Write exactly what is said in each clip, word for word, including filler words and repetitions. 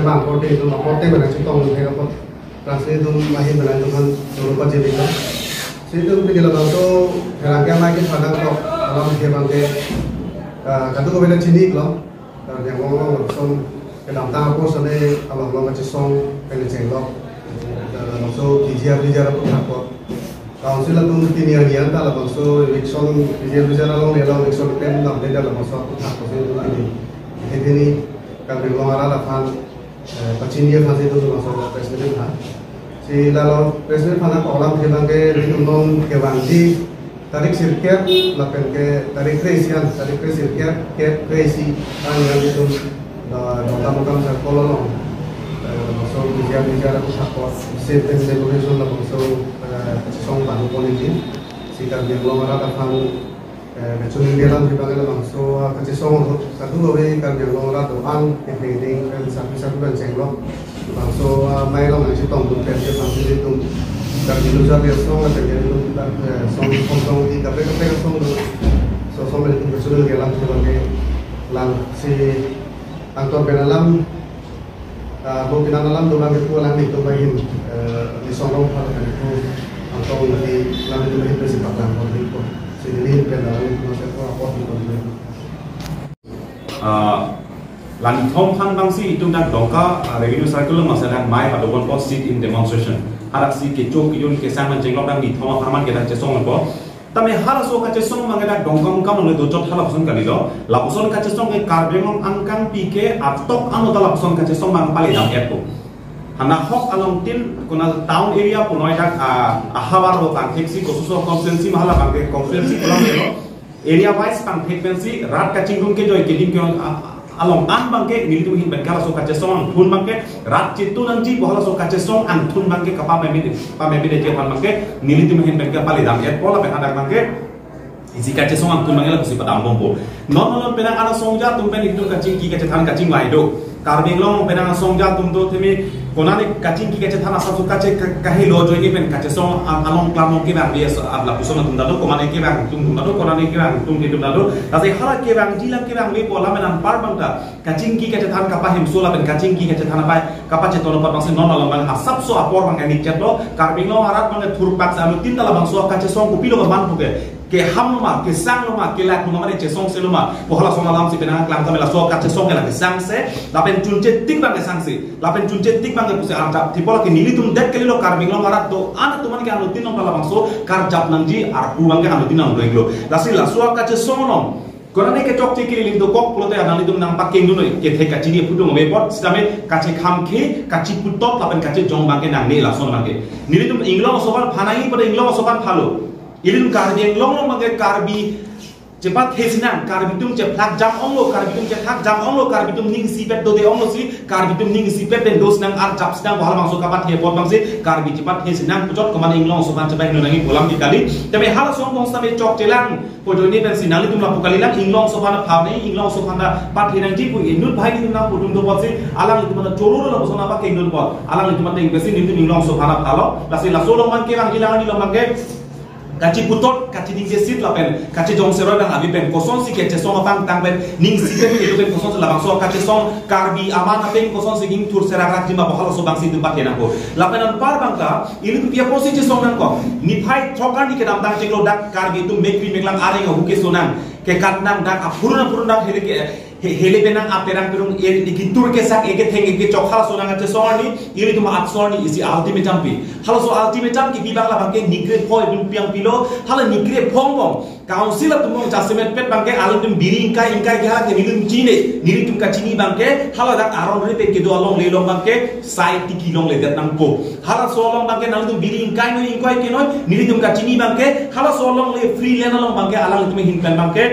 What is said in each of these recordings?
Bang korte itu, korte bang chetong, hera pot translate dum ahin bang itu kan dulu pa jadi kan. Situ pidi labangso herangke amai ke padang kok alam ke bangke, ah, katu ko bela chini lo. Karbi Anglong along lapuson kedamtang apor sane along along kachesong pen chenglok. Lapuson P G R, P G R aputhak kok. Council atum pini anian ta labangso election, P G R, P G R along le along election pen damde ta labangso aputhak kok si pini. Isi pini Karbi Anglong arat aphan, eh, pachini aphan si itu labangso press meet aphan. Si lalo press meet aphan kok alam ke bangke ilitum non kevangji tarik sirkep lapen ke tarik kre-isi an, tarik kre-sirkep, kep kre-isi an yang itu, eh, Dongkamukam circle along, eh, lapuson P G R, P G R aputhak kok, seat and decoration lapuson, eh, kachesong panu pon isi. Si Karbi Anglong arat aphan, eh, kachiningri alam ke bangke labangso, ah, kachesong ahut kadu ave Karbi Anglong arat do-an kepeding pen sarpi sarpi pen chenglok. Labangso, ah, amai along nangchetong dun pen ke bangsi ilitum Karbi Lo Jar Asong, ateng ilitum, eh, song, song, song, di kaprek kaprek song do. So, song ilitum kachiningri alam ke bangke lang si angton pen alam, ah, bo pinan alam do bangke pu alam ilitum bangin, eh, di song rong phal kan pu angton di alam ilitum bangin pen si paklang kon pu. Si neli pen alam ilitum masih ko apot pu. Ah, langthom aphan bangsi itum dak Dongka, ah, Revenue Circle along masa dak amai padopon po sit-in demonstration. Hadak si kecho kejun kesang man chenglok dak langthom aphan man ke dak chesong po. Tame halaso kachesong bangke dak Dongkamukam along le dochot halapuson kali lo. Lapuson kachesong ke Karbi Anglong angkang pi ke atok ano ta lapuson kachesong bang pale dam-et po. Hanahok along tin kona town area punoi dak, ah, ahavar ho pangthek si kosuso constituency mahala bangke constituency pulang lo. Area wise pangthek pensi rat kachingrum kejoi kedim ke, ah, along an bangke nelitum ahin pen ke halaso kachesong angthun bangke rat chitu nangji pu halaso kachesong angthun bangke kapameme, pameme de jepan bangke nelitum ahin pen ke pale dam-et po lapen hadak bangke isi kachesong angthun bangke lapusi padam bompo. Non non penang ana songja atum pen itum kachingki kachethan kachingvai do. Karbi Anglong penang songja atum do temi konane kachingki kachethan asap su kache ka-, kahelo joine pen kachesong ang-, along klamong kevang ave so abla puson atum ta do, konane kevang atum ta do, konane kevang atum atum ta do. Lasi hala kevangji lang kevangve pu alam pen anpar bang ta kachingki kachethan kapahemso lapen kachingki kachethan apai kapachetono apot bangsi non along bang asapso apor bang enik chetlo. Karbi Anglong arat bang thurpak sa anu tin ta labangso kachesong kopilo kaman puke. Keham lo ma, kesang lo ma, kelak lo ma, mane chesongse lo ma pu halason alam si penang klang tame laso kachesong ke la kesangse, lapen chunche tik bang kesangse, lapen chunche tik bang ke pusi arjap. Tipo lake nelitum det kali lo Karbi Anglong arat do-an atum an ke anuttin nong labangso karjap nangji arpu bang ke anuttin nong do-ik lo. Lasi laso kachesong nong konane kechokche kililing dokok pulote nanglitum nangpakeng dun noi, kethe kachini phutung ave apot sitame kachekham ke, kachiputot lapen kachejong bang ke nangne lason bang ke. Nelitum Inglong aso aphan phanai pada Inglong aso aphan phalo. Ilitum Karbi Anglong along bangke Karbi chepat hesinang, Karbi atum chephlak jam onglo, Karbi atum chethak jam onglo, Karbi atum ning isipet dode onglo si, Karbi atum ning isipet pen dos nang arjap sinang pu halabangso kapathe apot bangsi Karbi chepat hesinang puchot komat Inglong aso aphan chepai nunangi pu alam ke kali. Tame halason bong sitame chokchelang pu joine pensi nanglitum lapu kalilang Inglong aso aphan phanai, Inglong aso aphan pathe nangji pu inut bhai nitum nangpudun do apotsi alanglitum aphan choro lo lapuson nangpakeng dun apot alanglitum ateng pensi nelitum Inglong aso aphan phalo. Lasi laso along bang kevangji lang ani along bang ke kachiputot, kachiningjesit lapen kachejong seroi bang ave pen kosonsi kechesong apangthang pen ning isipet kedo pen kosonsi labangso kachesong Karbi aman ateng kosonsi ingthur serak rakji ma pu halaso bangsi itum pathe nangpo. Lapen anpar bang ta ilitum pi apotsi chesong nangkok. Niphai throk arni kedamtang chiklo dak Karbi atum mekri meklang areng ahu keso nang, kekat nang, dak aphurun aphurun dak hele ke he-, hele penang aperang perung e, e kitur kesak, e ketheng, e kechok halaso nang kachesong arni, ilitum atsor ni isi ultimatum pi. Halaso ultimatum kipi bang la bang ke nikre pho itum piang pilo, hala nikre pho bong. Council atum bong jasemet pet bang ke alanglitum biri ingkai ingkai ke hala ke nelitum chini, nelitum kachini bang ke, hala dak aron re pen kedo alongle along bang ke, sai tiki longledet nangpo. Halaso along bang ke nanglitum biri ingkai noi ingkoi kenoi, nelitum kachini bang ke, halaso alongle free land along bang ke, alanglitum ahin pen bang ke,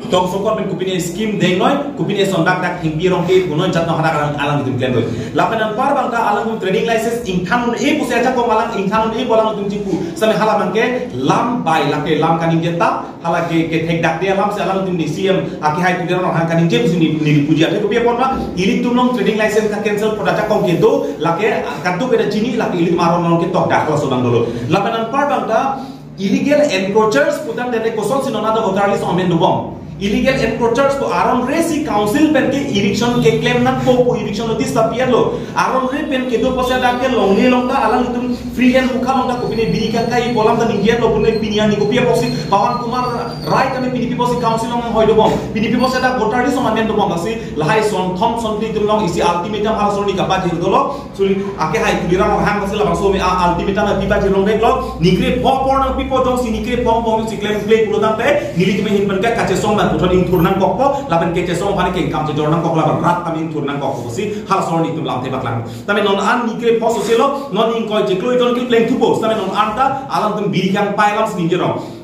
tong sokot pen kopine scheme deng noi, kopine son dak dak thengpi rong ke punoi jat no hadak alang, alanglitum klem noi. Lapen anpar bang ta alanglitum trading license ingthan un-e pusi ajakong alang ingthan un-e pu alanglitum chipu. Sitame hala bang ke lam bai lake lam kaningje ta, hala ke kethek dak de alam si alanglitum di C M akehai tu de rong hang kaningje pusi ni, ni puji ate kopi apot ma, ilitum along trading license ka cancel pu ajakong kedo, lake kadu keda chini lake ilitum aron along ketok dak laso bang dolo. Lapen anpar bang ta illegal encroachers putang tene kosonsi non ado voter list amen dobom. Illegal encroachers pu aron re si council pen ke eviction keklem nangkok pu eviction notice ta pi-etlo. Aron re pen kedo pusi dak ke longle along ta alanglitum free hand mukha along ta kopine biri kangkai pu alam ta ningje-etlo, pune pini arni kopi apotsi Pawan Kumar Rai kami pini pi apotsi council along hoi dobom. Pini pi apotsi dak voter list along amen dobom, lasi lahai sonthom sonphli atum along isi ultimatum halaso arni kapajir dolo. Suli ake hai Tuliram Ronghang si labangso me a ultimatum na pipa jirong dek lo. Ni krepho apor nangpipo, jongsi ni krepho apor si klemkle pulo tangte nelitum ahin pen ke kachesong ma puthot ingthur nangkokpo, lapen kachesong aphan kengkam chejor nangkok, lapen rat tame ingthur nangkokpo pusi halaso arni itum lamthe paklang. Tame non an ni krepho soselo, non ingkoi chiklo ijon kepleng thupo. Tame non an ta alanglitum biri kangpai alam si ningjerong.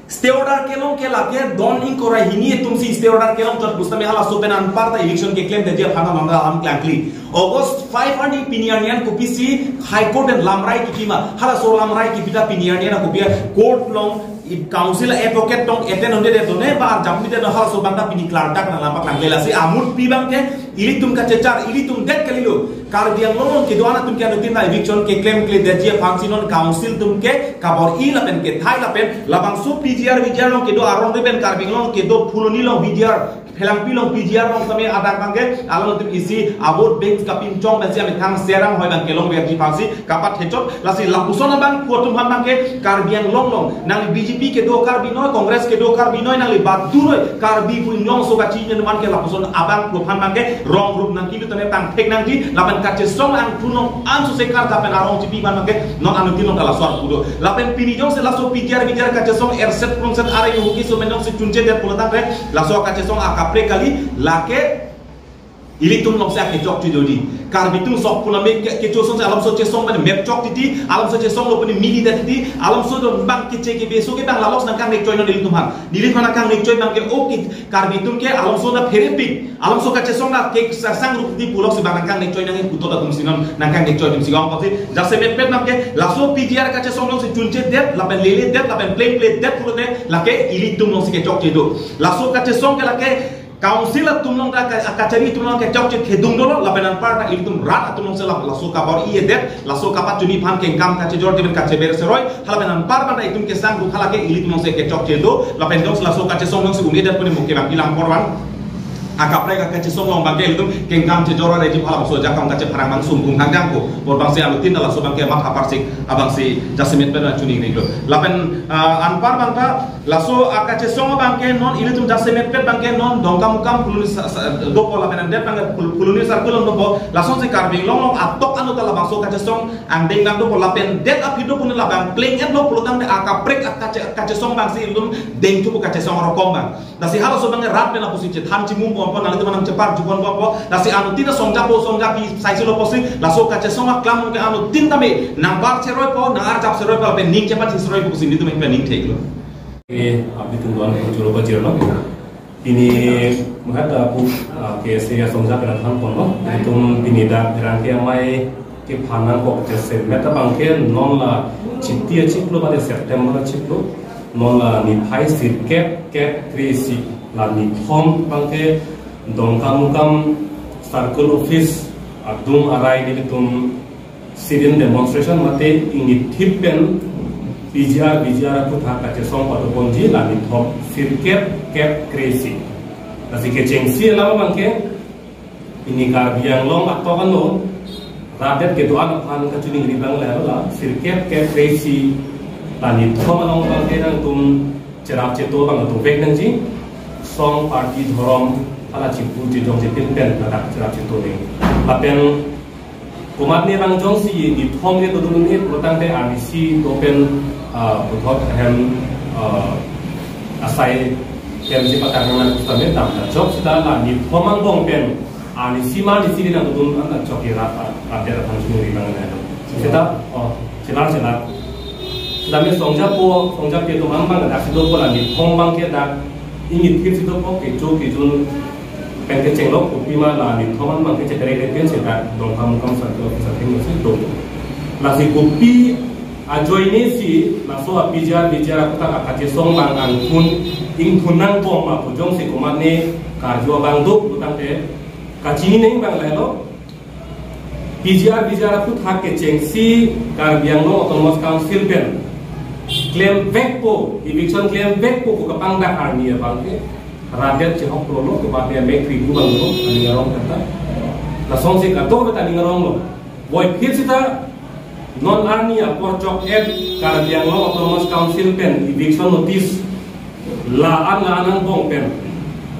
Stay order kelong ke lake don ingkoi ra hini atum si stay order kelong chot pusitame halaso pen anparta eviction keklemdetji aphan non alam klangkle. August five arni pini arni an kopisi High Court pen lamrai kipi ma, halaso lamrai kipi ta pini arni an kopi court along i council advocate tong attend un-edet tone ba arjap un-edet, halaso abang ta pini klardak nanglang paklangkle. Lasi amutpi abang ke ilitum kachechar, ilitum det kalilo. Karbi Anglong along kedo-an atum ke anuttin ta eviction keklemkledetji aphan si non council atum ke kabor-i lapen kethai lapen labangso P G R V G R along kedo aron re pen Karbi Anglong kedo Phuloni along V G R, Phelangpi along P G R along tame adak abang ke alanglitum isi a-vote bank kapinchong pensi amethang serang hoi abang kelongverji aphan si kapathechot. Lasi lapuson abang pu atum aphan abang ke Karbi Anglong along nangli B J P kedo Karbi noi, Congress kedo Karbi noi, nangli badu noi, Karbi pu inglong so kachinine man ke lapuson abang pu aphan abang ke rong rup nangkilu tame pangthek nangji, lapen kachesong angthun along anso sekar dapen arong chipi man abang ke non anuttin along ta laso arpu do. Lapen pini jongsi laso P G R V G R kachesong erset prungset are yuhuki so menong si chunchedet pulo tangte laso kachesong akaprek kali, lake ilitum along si akechok chidodi. Karbi atum sok puname ke, kecho song si alamso chesong pen mep chok titi, alamso chesong lo puni mili det titi, alamso do bang keche kebeso ke bang lalos nangkangnek choi non ilitum aphan. Nelitum aphan nangkangnek choi abang ke, okay, Karbi atum ke alamso na pherepik, alamso kachesong na ke sasang rup titi pulok si bang nangkangnek choi nang putot atum si non nangkangnek choi atum si ong pasi. Jasemetpet abang ke laso P G R kachesong along si chunchedet, lapen leledet, lapen plengpledet pulote lake ilitum along si kechokche do. Laso kachesong ke lake council atum along ta ka-, kachari atum along kechokche thedung dolo, lapen anparta ilitum rat atum along si la-, laso kabor-i-edet, laso kapachini aphan kengkam kachejor diben kacheber seroi, halapen anpar abang ta itum kesang duk halake ilitum along si kechokche do, lapen jongsi laso kachesong along si un-edet puni muke abang ilang porwan. Akaprek akachesong along abang ke ilitum kengkam chejor areji halabangso ajakong kachepharang abang sungkung hangdang ko, bor abang si anuttin ta laso abang ke matha parsik abang si jasemetpet abang chuning ring lo. Lapen, ah, anpar abang ta laso akachesong abang ke non ilitum jasemetpet abang ke non Dongkamukam Phuloni sa-, sa-, dopo lapen andet abang ke Phul-, Phuloni circle along dopo, lasonsi Karbi Anglong along atok anu ta labangso kachesong angdeng abang dopo lapen det aphi do puni labang pleng-etlo pulo tangte akaprek akache-, akachesong abang si ilitum dengthupo kachesong arokom abang. Lasi halaso abang ke rat pen apusi chethan chimum ponpo, nanglitum aphan nangchepar jupon ponpo. Lasi anuttin ta songjapo songjapi saisilo pusi laso kachesong aklam ke anuttin tame nangbar cheroipo, nangarjap cheroipo, lapen ning chepat cheroipo pusi nelitum pen ning theklo. Eh, abitum don choro pajirlo. Pini munghat ta pu, ah, K S A asong jak pen than ponlo. Itum pini dak pherangke amei kephan nangkok jasemet abang ke non la Chiti achiklo mate September achiklo, non la niphai sirkep kep kre-isi, la nithom abang ke Dongkamukam Circle Office adung arai nelitum sit-in demonstration mate ingithip pen P G R V G R aphuthak kachesong padoponji la nithom sirkep kep kre-isi. Lasi kechengsi alam abang ke pini Karbi Anglong atok ano rat det kedo-an aphan kachiningri abang lahelo, la sirkep kep kre-isi la nithom along abang ke nangtum cherap cheto abang atum vek nangji, song party dhorom hala chipu chijong chipin pen ladak cherap cheto nang. Lapen komatne abang jongsi nithom ke dodun un-e pulo tangte arnisi do pen, ah, puthot ahem, ah, asai pen si pakarang nang kusitame dam ta chok sita la nithom angbong pen arnisi ma arnisi di nangdodun an ta chok ke rat, rat det aphan chiningri abang lahelo. Sita, oh, chelar chelar. Sitame songjapo songjapi atum abang dak si dopo, la nithom abang ke dak ingithip si dopo, kecho kejun pen kechenglo, kopima la nithom abang ke chetere keten sita Dongkamukam Circle Office atheng si do. Lasi kopi ajoine si laso a-P G R V G R aphuthak akachesong abang angthun ingthun nangbom ma pu jongsi komatne karju abang do pulo tangte kachini nang abang lahelo. P G R V G R aphuthak kechengsi Karbi Anglong Autonomous Council pen klemvekpo, eviction klemvekpo pu kapangdak arni abang ke Radet chehok lolo, kepate mek kriku bang lo, aning arong kata. Lasonsi kadokave ta aning arong lo. Puvoiphit sita, non arni apor chok-et Karbi Anglong Autonomous Council pen eviction notice la-an la-an angbong pen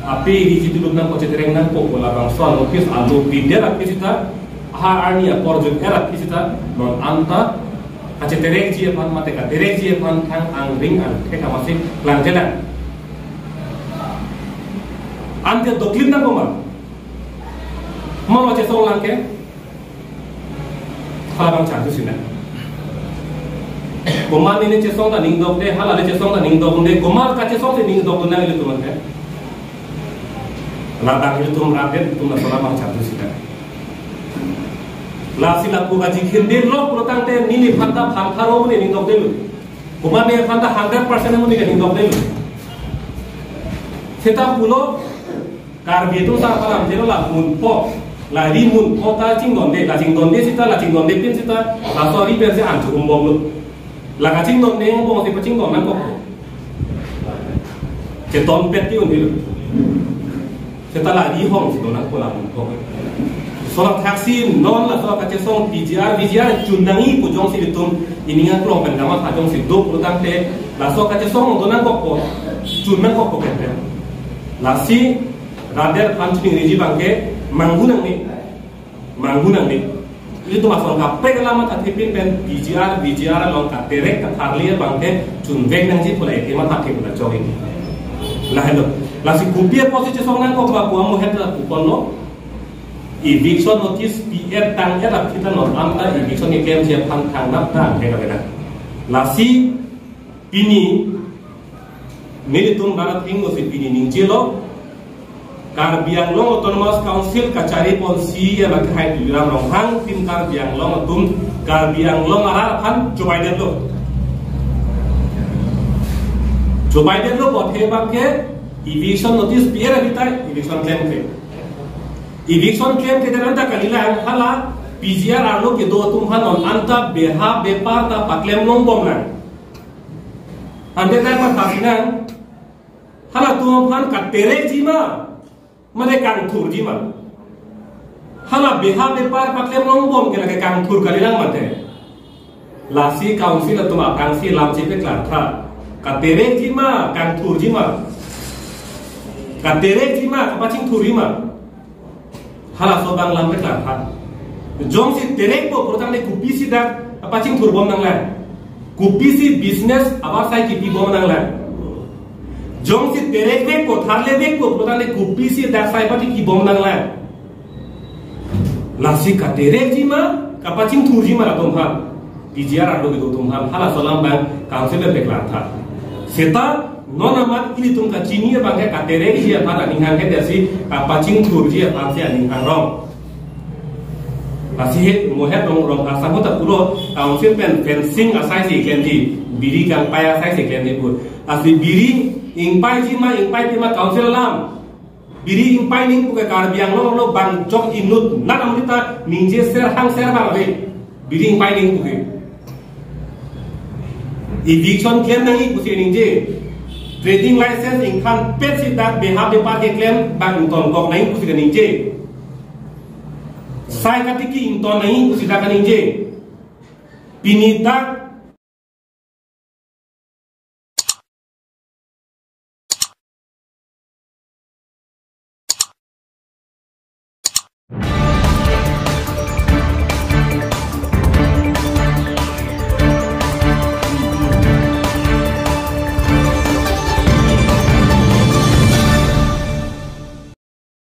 api ri chituduk nangkok, cheterek nangkok pu labangso notice alo pidet aphi sita, ha arni apor jut-et aphi sita, non anta kacheterekji aphan mate katerekji aphan thang angring angthek amatsi klangjelang. Ante doklin nang komat? Mo lo chesong lang ke? Halabang chardu sina. Komat neli chesong ta ning dokde, hala le chesong ta ning dokde, komat kachesongsi ning dokdun nang ilitum ante? Labang ilitum radet, ilitum laso labang chardu sina. Lasi lapu kaji khinde lok pulo tangte neli phanta phang pharo muni ning dokdelo. Komat neli phanta hundred percent muni ning dokdelo. Seta pulo Karbi atum ta palam jelo la munpho, la ri munpho ta chingdonde, la chingdonde sita, la chingdonde pin sita, laso ri pensi anchuk umbomlo. La kachingdonde angbongsi pachingdon nangkok. Cheton pet ti undilo. Seta la ri hongsi don nangkok la munpho. Solak thaksi non laso kachesong P G R, V G R chun nangji pu jongsi ilitum ining aklong pen kamatha jongsi do pulo tangte, laso kachesong don nangkok, chun nangkok pen. Lasi radet aphan chiningriji abangke manghu nangne. Manghu nangne. Ilitum ason kaprek alam mathathepin pen P G R, V G R along katerek katharli abangke chunvek nangji pu la eke mathathe pu la chok-ik. Lahelo. Lasi kopi apotsi chesong nangkok ba pu amohet la pu ponlo. Eviction notice pi-et tang-et aphi ta non anta eviction keklemji aphan thangnat tang he kavena. Lasi pini nelitum rat athengno si pini ningjelo, Karbi Anglong Autonomous Council kachari ponsi ya baki hai Tuliram Ronghang, tim Karbi Anglong atum Karbi Anglong arat aphan chobaidetlo. Chobaidetlo pu athe abangke eviction notice pi-et aphi ta eviction klemkle. Eviction klemkle dan anta kalilang, hala P G R arlo kedo atum aphan non anta beha bepar ta paklem longbom lang. Ante ta matha sinang, halatum aphan katerekji ma, mane kangthurji ma? Hala beha bepar paklem longbom ke lake kangthur kalilang mate. Lasi council atum aphrangsi lam chepeklartha. Katerekji ma, kangthurji ma? Katerekji ma, kapachingthurji ma? Halaso abang lam peklartha. Jongsi terekpo pulo tangte kopisi dak kapachingthurbom nanglang? Kopisi business avarsai kipibom nanglang? Jongsi terekvekpo, tharlevekpo pulo tangte kopisi dak sai pati kibom nanglang? Lasi katerekji ma, kapachingthurji ma latum aphan? P G R arlo kedo atum aphan halaso alam abang council pen peklartha. Seta non amat ilitum kachini abangke katerekji aphan aning hanghe, lasi kapachingthurji aphansi aning hangrong. Lasi he mohet rong rong asang ta pulo council pen fencing asaisi klemji, biri kangpai asaisi klemji pu. Lasi biri ingpaiji ma, ingpaipima council alam. Biri ingpai nangji puke Karbi Anglong arlo bang chok inut nat amrita ningje ser hang ser bang ave. Biri ingpai nangji puke. Eviction klem nangji pusi ningje. Trading license ingthan petsi dak beha bepar keklem abang ingtonkok nangji pusi ningje. Sai katiki ington nangji pusi dak ningje. Pini dak